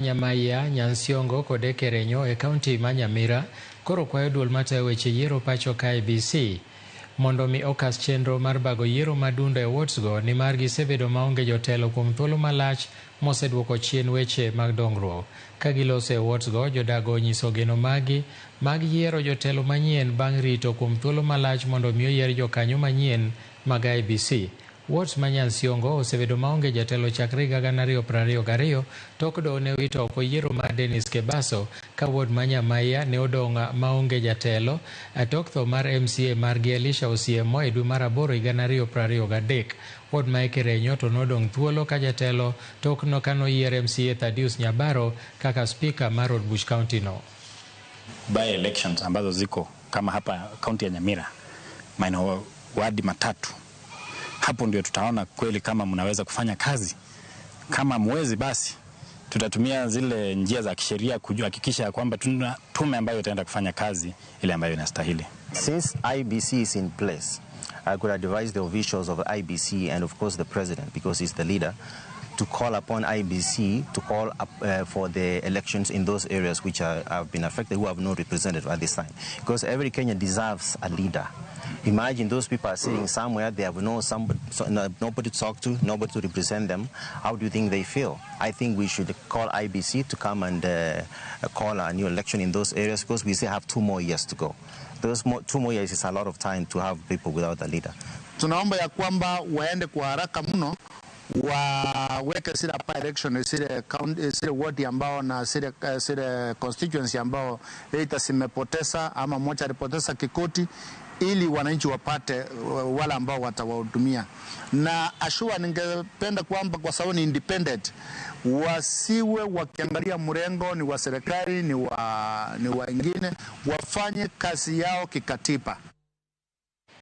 Nyamaiya, Nyansiongo kod Ekerenyo e kaunti ma Nyamira koro kwayo duol matayo weche yiero pacho ka IEBC mondo mi okas chenro mar bago yiero madundo e wards go nimar gisebedo maonge jotelo kuom thuolo malach moseduoko chien weche mag dongruok. Ka giloso e wards go, jodago onyiso geno magi mag yiero jotelo manyien bang' rito kuom thuolo malach mondo mi oyier jokanyo manyien mag IEBC. Wards ma Nyansiongo osebedo maonge jatelo chakre higa 2022 tok doho ne owito oko yiero mar Dennis Kebaso ka ward ma Nyamaiya ne odong' maonge jatelo tok tho mar MCA margi Elisha Osiemo e dwe mar aboro higa 2023. Ward ma Ekerenyo to nodong' thuolo ka jatelo tok no kanoyier MCA Thaddeus Nyabaro kaka spika mar od buch kaunti no. By elections ambazo ziko kama hapa kaunti ya Nyamira, maeneo wadi matatu, hapo ndio tutaona kweli kama mnaweza kufanya kazi. Kama mwezi, basi tutatumia zile njia za kisheria kuhakikisha ya kwamba tuna tume ambayo itaenda kufanya kazi ile ambayo inastahili. Since IEBC is in place, I could advise the officials of IEBC and of course the president, because he's the leader, to call upon IEBC to call up for the elections in those areas which have been affected, who have no representative at this time. Because every Kenyan deserves a leader. Imagine those people are sitting somewhere, they have no somebody, so, no, nobody to talk to, nobody to represent them. How do you think they feel? I think we should call IEBC to come and call a new election in those areas, because we still have 2 more years to go. Those 2 more years is a lot of time to have people without a leader. Tunaomba ya kwamba waende kwa haraka mno waweke zile by election, zile county, zile ward ambao na zile constituency ambao either zimepoteza ama mmoja alipoteza kikoti, ili wananchi wapate wale ambao watawahudumia. Na ashua, ningependa kwamba kwa sababu ni independent, wasiwe wakiangalia mrengo ni wa serikali, ni wa wengine, wafanye kazi yao kikatiba.